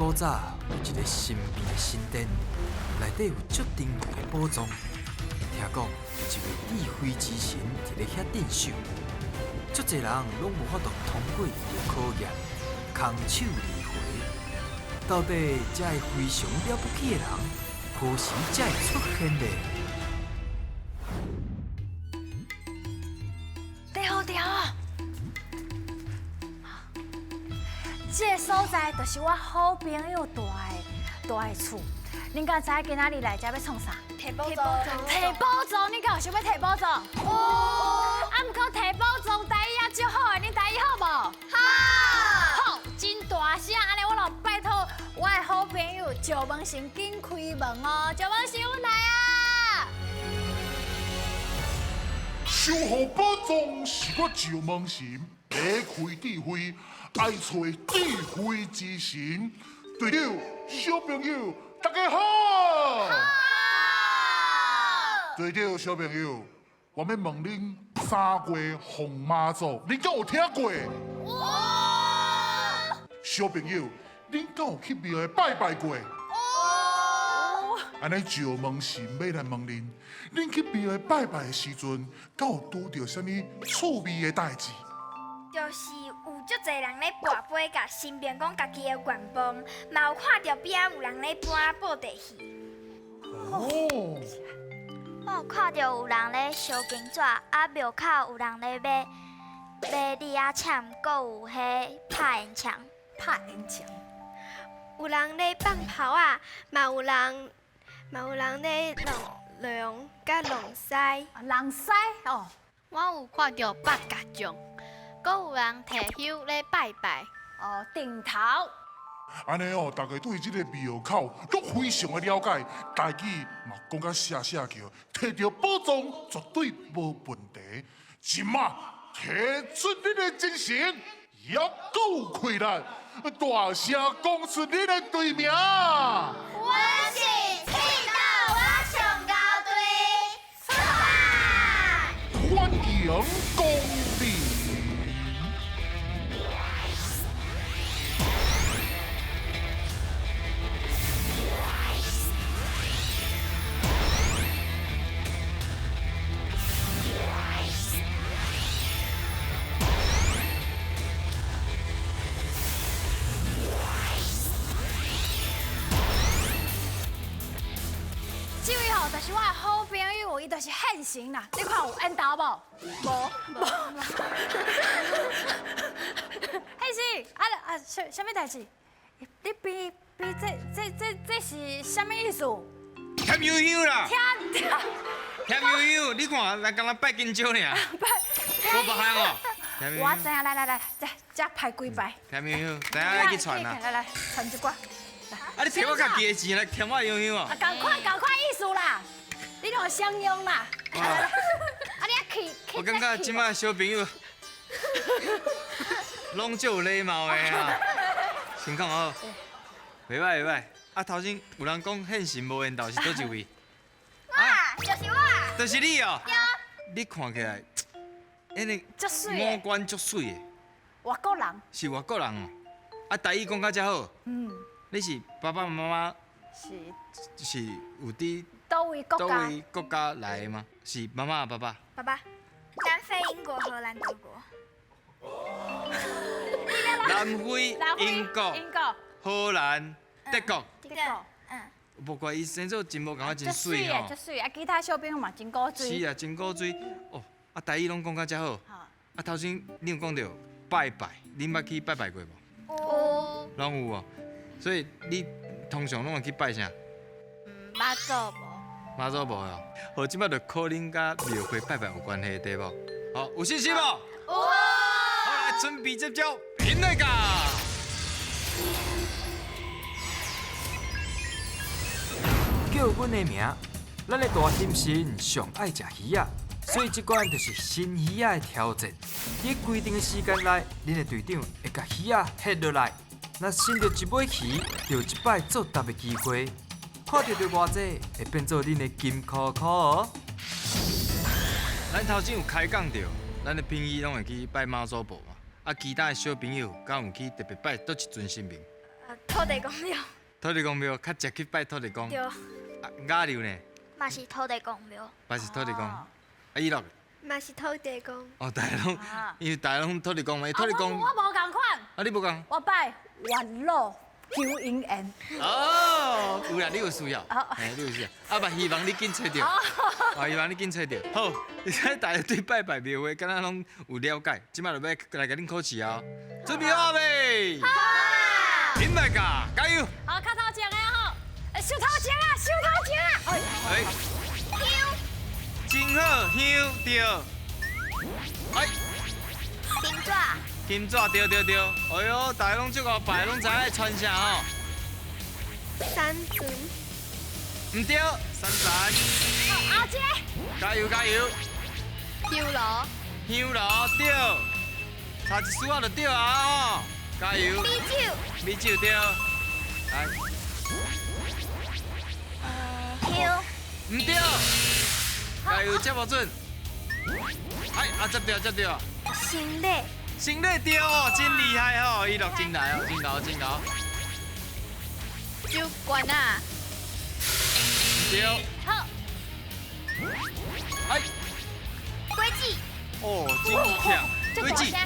古早有一个神秘的神殿，内底有足珍贵的宝藏。听讲有一位智慧之神伫咧遐镇守，足济人拢无法度通过伊的考验，空手而回。到底这个非常了不起的人，何时才会出现呢？对好对好，这个所在就是我好朋友住的住的厝。恁敢知今仔日来遮欲创啥？提宝藏。提宝藏，恁敢有想欲提宝藏？有。啊，毋过提宝藏台语也足好的，恁台语好无？好。好，真大声，按呢我就拜托我的好朋友赵文成紧开门哦，赵文成，阮来啊！守护宝藏是我赵文成，要开智慧，爱揣智慧之神。队长，小朋友，大家好。好。队长，小朋友，我欲问恁三月风妈祖，恁敢有听过？有。小朋友，恁敢有去庙拜拜过？有。按呢，赵文成欲来问恁，恁去庙拜拜的时阵，敢有拄著啥物趣味的代志？就是有足济人咧跋杯，共神明讲家己的愿望，嘛有看著边仔有人咧搬布袋戏。哦。我有看著有人咧烧金纸，啊庙口有人咧买买李仔签，阁有彼拍烟枪。拍烟枪。有人咧放炮仔，嘛有人咧弄龙佮龙狮。龙狮哦。我有看著八角将，阁有人提香咧拜拜。哦，顶头。按呢哦，大家对这个庙口拢非常的了解，台语嘛讲甲声声叫，提著宝藏绝对无问题。这马提出恁的精神，犹阁有气力，大声讲出恁的队名。阮是铁道我上高队，出发！欢迎光临。这位吼，就是我的好朋友，伊就是现成啦。你看有缘投无？无，无。现成，啊啊，啥啥物代志？你比比这这这这是啥物意思？添油香啦！添添油香，你看，来敢若拜金蕉尔。拜。无别项哦。我知影，来来来，这这排几排。添油香，等下去传啦。来来，传一寡。啊！你提我家己的钱来添我油香哦。啊，仝款仝款意思啦，你拢相用啦。啊，你啊去。我感觉这摆小朋友拢足有礼貌的啊。先讲好，袂歹袂歹。啊，头先有人讲现成无缘投是佗一位？我，就是我。就是你哦。对。你看起来，那个五官足媠的。外国人。是外国人哦。啊，台语讲甲遮好。嗯。你是爸爸妈妈是是有伫佗位国家佗位国家来的吗？是妈妈爸爸？爸爸，南非、英国、荷兰、德国。南非、英国、英国、荷兰、德国。德国，嗯。无怪伊生做真无仝款，真媠吼。足媠，啊，其他小朋友嘛真古锥。是啊，真古锥。哦，啊，台语拢讲甲遮好。啊，头先你有讲著拜拜，恁捌去拜拜过无？有。拢有哦。所以你通常拢会去拜啥？妈祖无。妈祖无哦。好，这摆就考恁佮庙会拜拜有关系，对无？好，有信心无？有。好，来准备接招，拼来噶！叫阮的名，咱的大猩猩上爱食鱼仔，所以这关就是新鱼仔的挑战。伫规定的时间内，恁的队长会共鱼仔翕落来。若伸著一尾鱼，就有一摆作答的机会。看著著偌济，会变做恁的金箍箍哦。咱头先有开讲著，咱的平时拢会去拜妈祖婆嘛。啊，其他的小朋友敢有去特别拜佗一尊神明？土地公庙。土地公庙，較捷去拜土地公。對。啊，雅柔呢？嘛是土地公廟。嘛是土地公。啊，伊樂。嘛是土地公。哦，大家攏，因為大家攏土地公嘛，土地公。我無仝款。啊，你無仝？我拜月老求姻緣。哦，有啦，你有需要，嘿，你有需要。啊，嘛希望你緊揣著，啊，希望你緊揣著。好，你睇大家對拜拜廟會，敢若攏有了解，這擺就欲來共恁考試啊。準備好未？好。恁來噶，加油！好，較頭前的吼，收頭前啊，收頭前啊。哎。香。真好，香對。哎。金紙。金紙對對對，哎喲，大家攏這個拜，攏知影咧傳啥吼？三尊。毋對，三層。好，後一個。加油加油！香爐。香爐對，差一絲仔就對啊吼！加油！米酒。米酒對。來。香。毋對。加油，接無準。哎，啊接著接著。行李。行李對哦，真厲害哦，伊樂真來哦，真𠢕真𠢕。酒罐啊。對。好。哎。果子。哦，真強。果子。啊，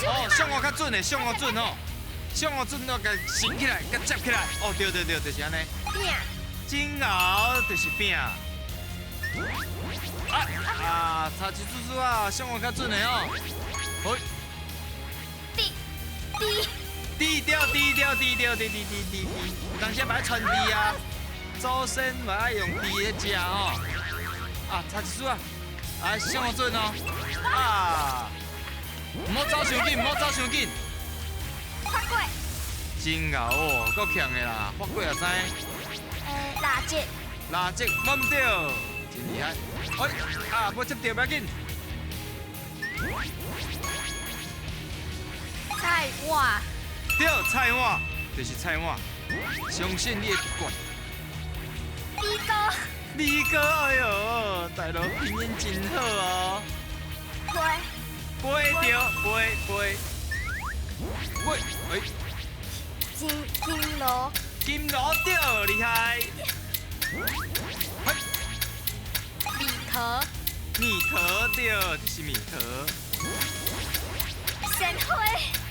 哦，上我較準的，上我準吼，上我準，我共升起來，共接起來。哦，對對對，就是按呢。餅。真𠢕就是餅。啊啊，差一絲絲啊，上我較準的哦。好。滴滴低調低調低調低低低低低，有當時嘛愛傳豬啊，祖先嘛愛用豬咧食哦。啊，差一絲啊，啊，上我準哦。啊，毋好走傷緊，毋好走傷緊。發粿。真𠢕哦，夠強的啦，發粿也知。蠟燭。蠟燭，毋對，真厲害。哎，啊，無接著，不要緊。菜碗。對，菜碗就是菜碗，相信你的直覺。米糕。米糕，哎喲，大陸拼音真好哦。杯。杯對，杯杯。喂，哎。金金爐。金爐對，厲害。嘿。米桃。米桃對，這是米桃。鮮花。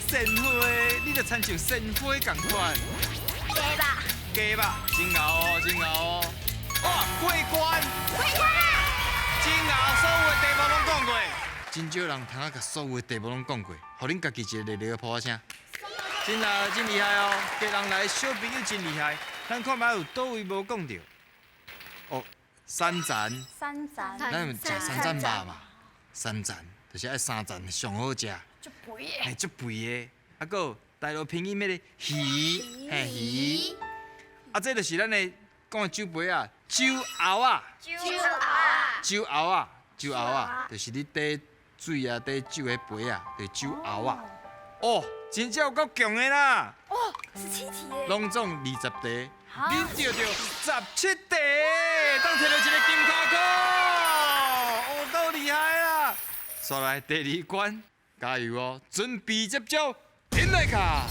鮮花，你就親像鮮花仝款。雞肉。雞肉，真𠢕哦，真𠢕哦。哇，過關。過關啦！真𠢕，所有的題目攏講過。真少人通啊，共所有的題目攏講過，予恁家己一個熱烈的拍聲。真啊，真厲害哦！家人來的小朋友真厲害。咱看覓有佗位無講著？哦，三層。三層。咱有食三層肉嘛？三層就是愛三層上好食。足肥的。嘿，足肥的。啊，閣有大陸拼音彼个魚，嘿魚。啊，這就是咱的講的酒杯仔，酒喉仔。酒喉仔。酒喉仔，酒喉仔，就是你缀水啊、缀酒的杯仔，就是酒喉仔。哦，真正有夠強的啦！哦，17題耶。攏總20題，恁著著17題，當摕著一个金箍箍，哦，夠厲害啦！煞來第二關，加油哦！準備接招，停來卡！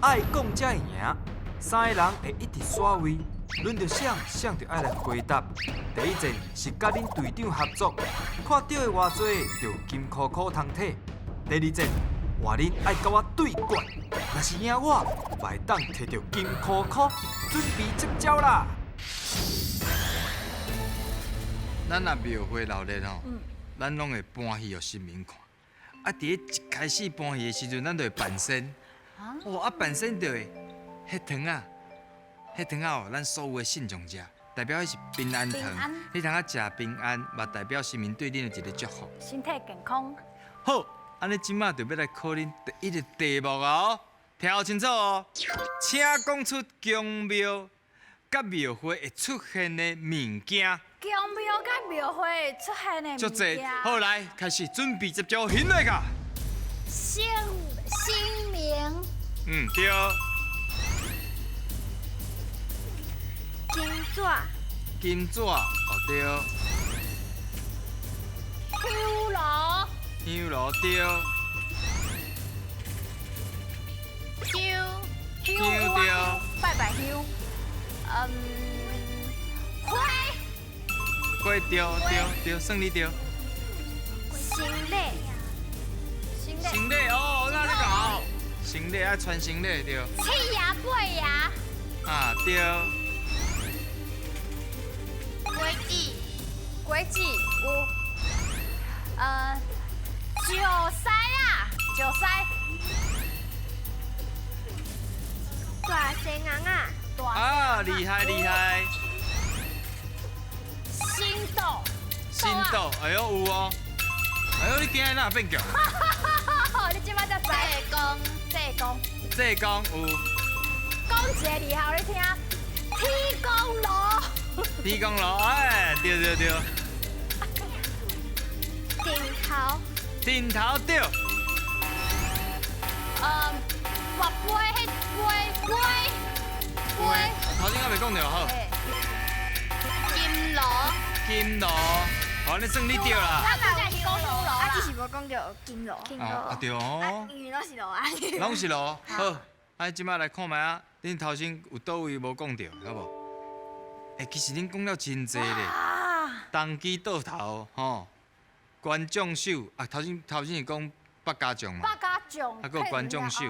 愛講才會贏，三個人會一直刷位，輪著誰，誰就愛來回答。第一戰是佮恁隊長合作，看著的偌濟就金箍箍通摕。第二戰換恁愛佮我對決，若是贏我，嘛會當摕著金箍箍。準備接招啦！咱若廟會鬧熱吼，咱攏會搬戲予神明看。啊，佇咧一開始搬戲的時陣，咱就會扮仙。哦，啊扮仙就會彼糖仔，彼糖仔哦，咱所有的信眾者，代表彼是平安糖，彼糖仔食平安，嘛代表神明對恁的一個祝福。身體健康。好，按呢這馬就欲來考恁第一个題目哦，聽好清楚哦，請講出宮廟佮廟會會出現的物件。宮廟佮廟會出現的物件。好，來開始準備接招，行來卡。姓名。嗯，對。金紙。金紙，哦對。香爐。香爐對。杯，對對對，算你對。行李，行李哦，那你搞。行李愛穿行李對。七牙八牙。啊對。果子，果子有。石狮啊，石狮。大声翁仔。啊，厲害厲害。新豆。新豆，哎呦有哦。哎呦，你今日哪變強？你這擺才知。濟公，濟公。濟公有。講一個字予你聽，天公爐。天公爐，哎，對對對。頂頭。頂頭對。跋杯，彼杯杯杯。頭先還未講著好。金爐。金爐，好，你算你對啦。啊，啊，只是無講著金爐。金啊對哦。因為攏是爐啊。攏是爐，好。啊，這擺來看覓啊，恁頭先有佗位無講著，好無？欸，其實恁講了真濟咧。東機倒頭，吼，觀眾手啊，頭先頭先是講百家將嘛。百家將。啊，閣有觀眾手，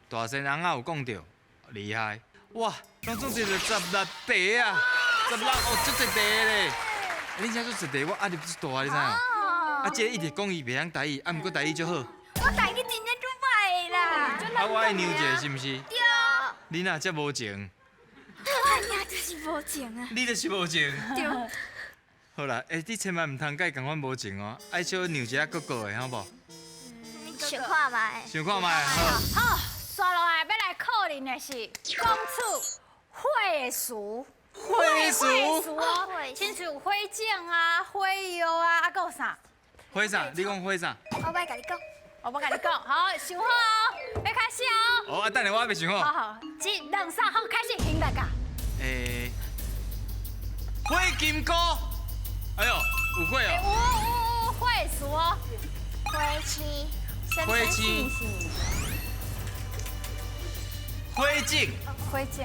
大仙翁仔有講著，厲害。哇，攏總計就16題啊，16哦，足濟題咧。恁遮足濟題，我壓力足大，你知影？啊，這個一直講伊袂曉台語，啊，毋過台語足好。我台語真正足歹的啦。啊，我愛讓一个，是毋是？對。你若遮無情？我爾就是無情啊。你就是無情。對。好啦，欸，你千萬毋通佮伊仝款無情哦，愛小讓一下哥哥的，好無？想看覓。想看覓，好。好，煞落來欲來考恁的是講出火的詞。火詞。火詞哦，親像火種啊、火藥啊，啊，閣有啥？火啥？你講火啥？我欲共你講。我欲共你講，好，想好哦，欲開始哦。哦，啊，等下我還未想好。好好，一、兩、三，好，開始，興來噶。欸，火金菇。哎呦，有火哦。有有有，火詞哦。火車。火車。火種。火種。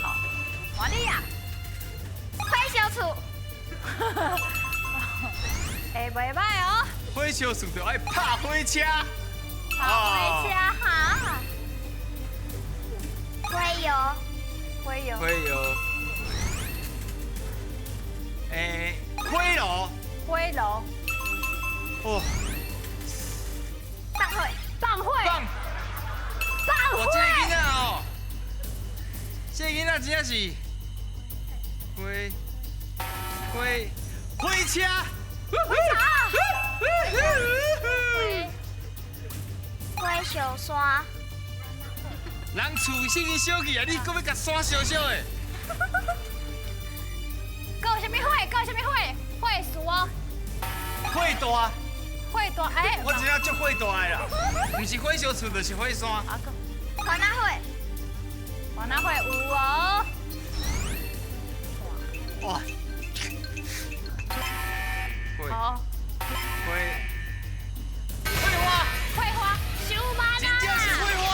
好，換你啊。火燒厝。欸，袂歹哦。火燒厝就愛拍火車。拍火車哈。火藥。火藥。火藥。欸，火爐。火爐。哦。放火。放火。放。放火。哇，這个囡仔哦，這个囡仔真正是火火火車。火車。火燒山。人厝已經燒去啊，你閣欲共山燒燒的？閣有啥物火？閣有啥物火？火事哦。火大。火大，欸。我真正足火大的啦，毋是火燒厝就是火山。啊，閣。番仔火。番仔火有哦。哇。火。好。火。火花。火花，伤慢啊！真正是火花。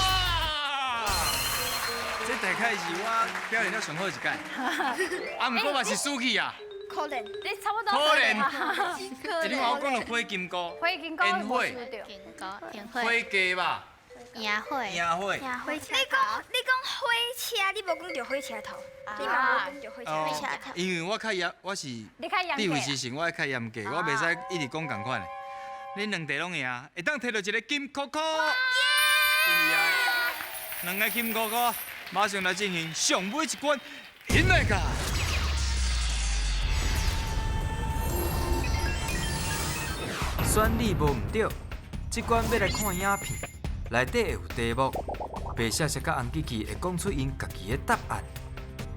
這大概是我表現了上好一屆，啊，毋過嘛是輸去啊。可憐，你差不多。可憐。你看我講著火金菇、火金菇、煙火、金菇、煙火、火雞吧、野火、野火。你講你講火車，你無講著火車頭，你嘛無講著火車頭。因為我較嚴，我是智慧之神，我愛較嚴格，我袂使一直講仝款的。恁兩題攏贏，會當摕著一個金箍箍。厲害！兩個金箍箍，馬上來進行上尾一關，起來噶！選你無毋對，這關欲來看影片，內底會有題目，白雪雪佮紅吉吉會講出𪜶家己的答案，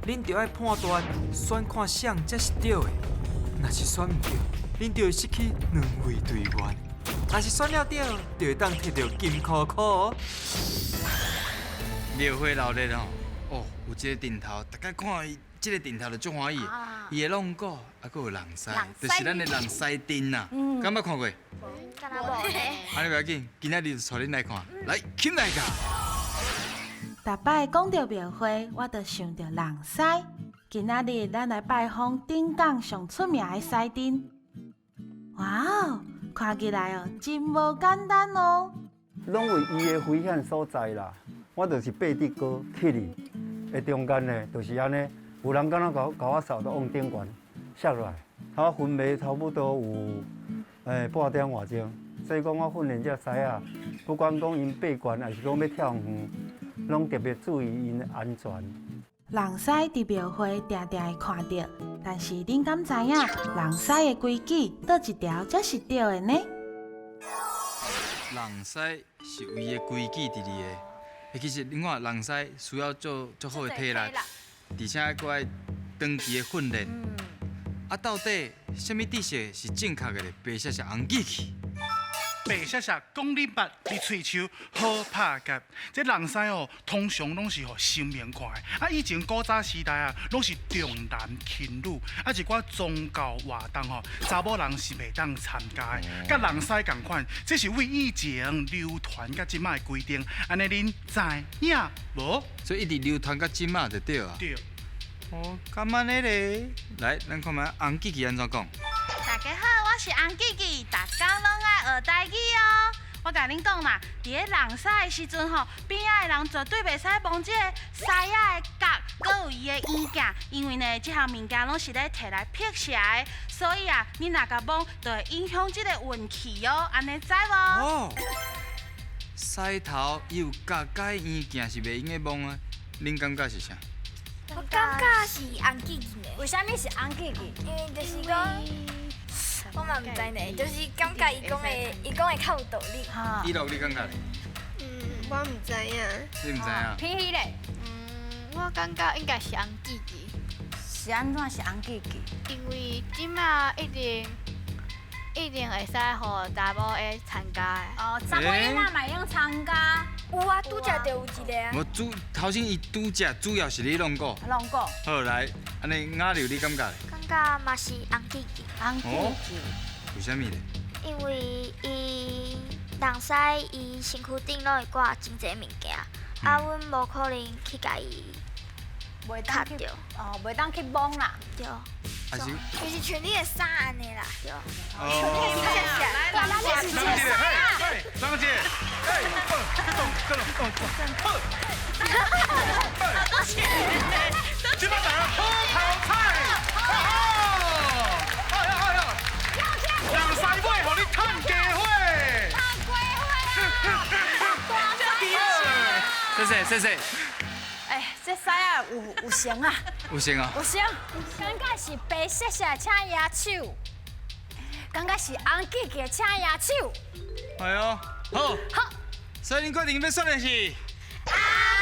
恁著愛判斷選看啥才是對的。若是選毋對，恁就會失去兩位隊員；若是選了對，就會當摕著金箍箍哦。廟會鬧熱吼，哦，有這個陣頭，大家看伊這個陣頭就足歡喜，伊的浪鼓，啊，閣有人獅，就是咱的人獅陣啊，敢捌看過？敢若無咧。按呢袂要緊，今仔日就帶恁來看，來起來噶。逐擺講著廟會，我就想著人獅。今仔日咱來拜訪頂港上出名的獅陣。哇哦，看起來哦，真無簡單哦。攏為伊的危險所在啦。我就是爬佇高起去的中間呢，就是按呢，有人敢若共共我掃到往頂懸，摔落來，我昏迷差不多有半點外鐘。所以講我訓練這獅仔，不管講𪜶爬懸，抑是講欲跳遠，攏特別注意𪜶的安全。人獅佇廟會定定會看著，但是恁敢知影人獅的規矩佗一條才是對的呢？人獅是有伊的規矩佇裡的。欸，其實恁看人獅需要做足好的體力，而且閣愛長期的訓練。啊，到底啥物知識是正確的咧？白雪雪紅記去。白雪雪講你捌，你喙鬚好拍結。這人獅哦，通常攏是予神明看的。啊，以前古早時代啊，攏是重男輕女，啊，一寡宗教活動吼，查某人是袂當參加的。佮人獅仝款，這是為以前流傳到這馬的規定。按呢恁知影無？所以一直流傳到這馬就對啊。對。哦，敢按呢咧？來，咱看覓紅記記按怎講？大家好，我是紅記記，逐工攏愛學台語哦。我共恁講啦，佇咧人獅的時陣吼，邊仔的人絕對袂使摸這個獅仔的角，閣有伊的眼鏡，因為呢，這項物件攏是咧提來辟邪的，所以啊，你若共摸，就會影響這個運氣哦。按呢知無？哦，獅頭伊有角佮眼鏡是袂用得摸啊，恁感覺是啥？我感覺是紅記記呢。為啥物是紅記記？因為就是講，我嘛毋知呢，就是感覺伊講的，伊講的較有道理。伊樂你感覺咧？我毋知影。你毋知影？皮皮咧？我感覺應該是紅記記。是按怎是紅記記？因為這馬一定一定會使予查某會參加的。哦，查某囡仔嘛會用參加。有啊，拄才就有一個啊。我主頭先伊拄才主要是咧弄過。弄過。好來，按呢雅柳你感覺咧？感覺嘛是紅記記。紅記記。為啥物咧？因為伊人獅伊身軀頂攏會掛真濟物件，啊，阮無可能去共伊袂當去，哦，袂當去摸啦。對。就是穿你的衫按呢啦。對。哦。來，來，來，張姐，嘿，張姐，哎，動，動，動，動，好。這擺大家好頭彩，哎呀哎呀，人獅尾，予你趁雞火。趁雞火啊！謝謝謝謝。哎，這獅仔有成啊！有成啊！有成，感覺是白雪雪請野手，感覺是紅記記請野手。哎喲，好。好。所以恁決定欲選的是？紅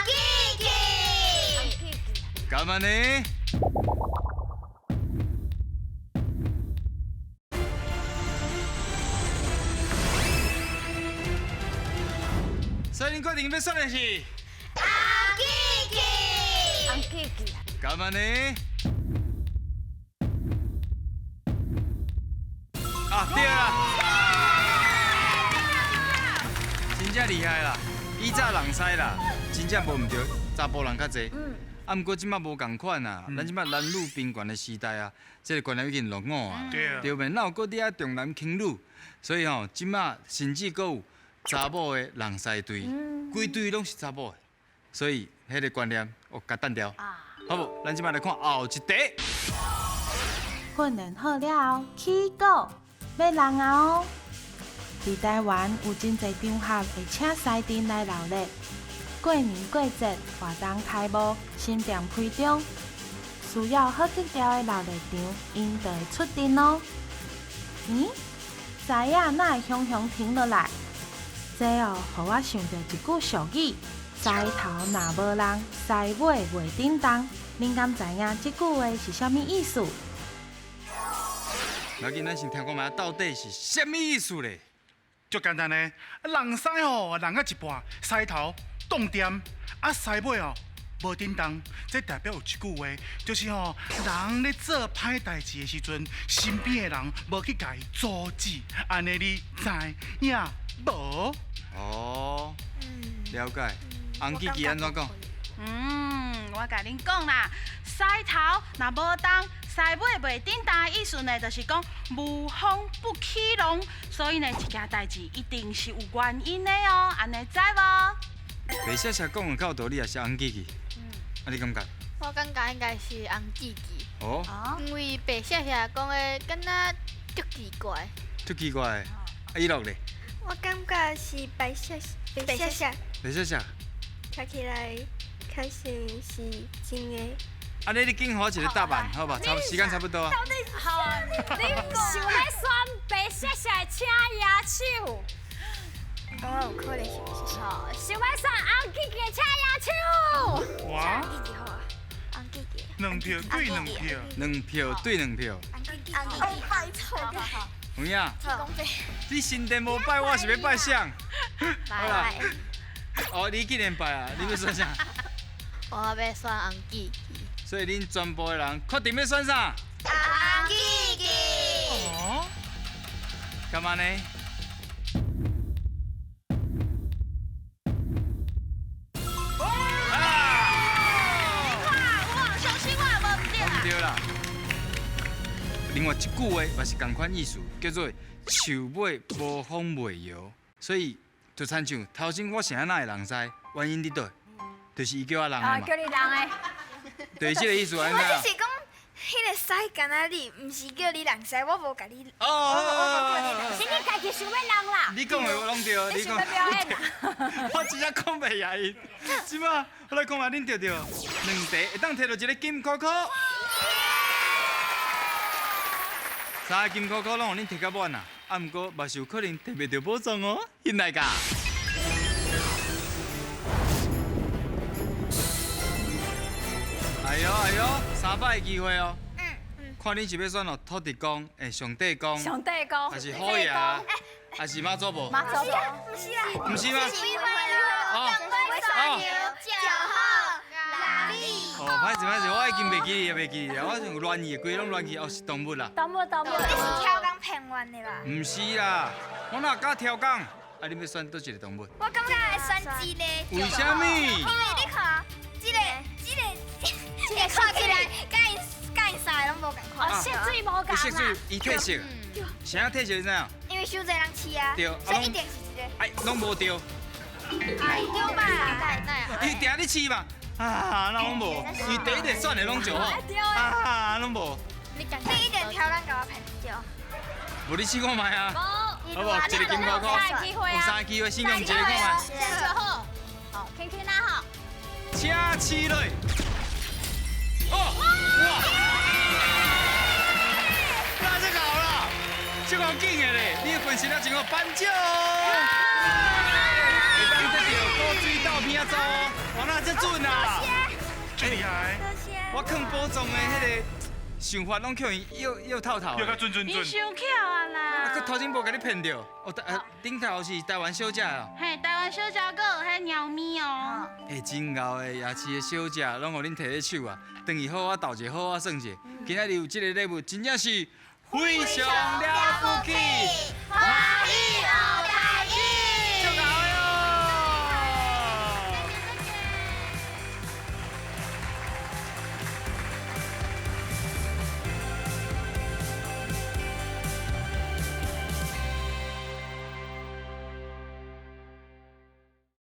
記記。紅記記。幹嘛呢？所以恁決定欲選的是？紅記記。紅記記。幹嘛呢？啊，對啦，真正厲害啦！以早人獅啦，真正無毋對，查埔人較濟。啊，毋過這馬無仝款啊，咱這馬男女平權的時代啊，這個觀念已經落伍啊。對。對袂？哪有閣佇遐重男輕女？所以吼，這馬甚至閣有查某的人獅隊，規隊攏是查某的，所以彼個觀念我共澹掉。好無？咱這馬來看後一題。訓練好了後，起鼓，欲弄啊哦！佇台灣有真濟場合會請獅陣來鬧熱，過年過節、活動開幕、新店開張，需要好格調的鬧熱場，𪜶就會出陣哦。咦？獅仔哪會雄雄停落來？這哦，予我想著一句俗語：獅頭若無人，獅尾袂振動。恁敢知影這句話是啥物意思？無要緊，咱先聽看覓到底是啥物意思咧？足簡單咧，人獅吼，弄到一半，獅頭擋電，啊獅尾哦無振動，這代表有一句話，就是吼人咧做歹代誌的時陣，身邊的人無去共伊阻止，按呢你知影無？哦，了解。紅記記按怎講？我共恁講啦，獅狮头若无动，狮尾袂振动的意思呢，就是讲无风不起浪。所以呢，这件代志一定是有原因的哦，按呢知无？白雪雪讲的较有道理，也是红记记。啊，你感觉？我感觉应该是红记记。哦。因为白雪雪讲的敢若足奇怪。足奇怪。啊，伊乐咧？我感觉是白雪白雪雪。白雪雪。听起来确实是真的。按呢，你紧予我一个答案，好吧？差时间差不多啊。好，你想欲选白雪雪请野手？讲我有可能是白雪雪。想欲选红记记请野手。哇！红记记好啊，红记记。两票对两票，两票对两票。红记记，拜托。有影？你新店无拜，我是欲拜谁？好啦。哦，你竟然拜啊？你欲选啥？我欲选红记记。所以恁全部的人确定欲选啥？红记记。哦？干嘛呢？你看，有无？相信我无毋对啦。毋对啦。另外一句话嘛是仝款意思，叫做树尾无风袂摇。所以就亲像头先我是按怎会人狮，原因伫佗？就是伊叫我人的嘛。叫你人的。就是这个意思，我只是讲，彼个狮敢若你，毋是叫你人狮，我无共你。哦我无叫你人狮。是你家己想欲人啦。你讲的我拢对，你想欲表演。我真正讲袂赢伊。这马我来看觅恁著著两题会当摕著一个金箍箍。三个金箍箍拢予恁摕甲满啊，啊，毋过嘛是有可能摕袂著宝藏哦，进来噶。哎呦哎呦，三摆的机会哦。看恁是欲选哦，土地公、上帝公、上帝公，还是虎爷，还是妈祖婆？妈祖婆，毋是啦，毋是吗？哦，9号拉力。哦，歹势歹势，我已经袂记哩，袂记哩，我想乱去，规个拢乱去，哦，是动物啦。动物动物。你是超工骗阮的吧？毋是啦，我哪敢超工？啊，你欲选佗一个动物？我感觉会选这个。为啥物？因为你看，这个这个这个看起来，佮𪜶三个拢无仝款。哦，色水无仝啦。色水，伊褪色。啥褪色你知影？因为伤济人饲啊。对，所以一定是这个。哎，拢无对。哎，对嘛？伊定咧饲嘛。啊，那拢无，伊第一个选的拢上好。啊，拢无。你一定挑咱共我骗对。无你试看觅啊。好无？一个金箍箍，有三个机会，先用一个看觅。好，好，轻轻啊吼。请试落。哦，哇！那这𠢕啦，这够紧的咧，你的分析了真好，颁奖。会当得著古水豆片组，哇，那这准啊！真厉害！我囥宝藏的彼个想法拢予伊又又透透。又较准准准。你伤巧啊啦！啊，阁头前无共你骗著。哦，顶头是台湾小姐哦。嘿，台湾小姐阁有彼猫咪哦。欸，真𠢕的，夜市的小姐拢予恁提咧手啊。转去好好斗者，好好耍者。今仔日有这个礼物，真正是非常了不起。欢喜学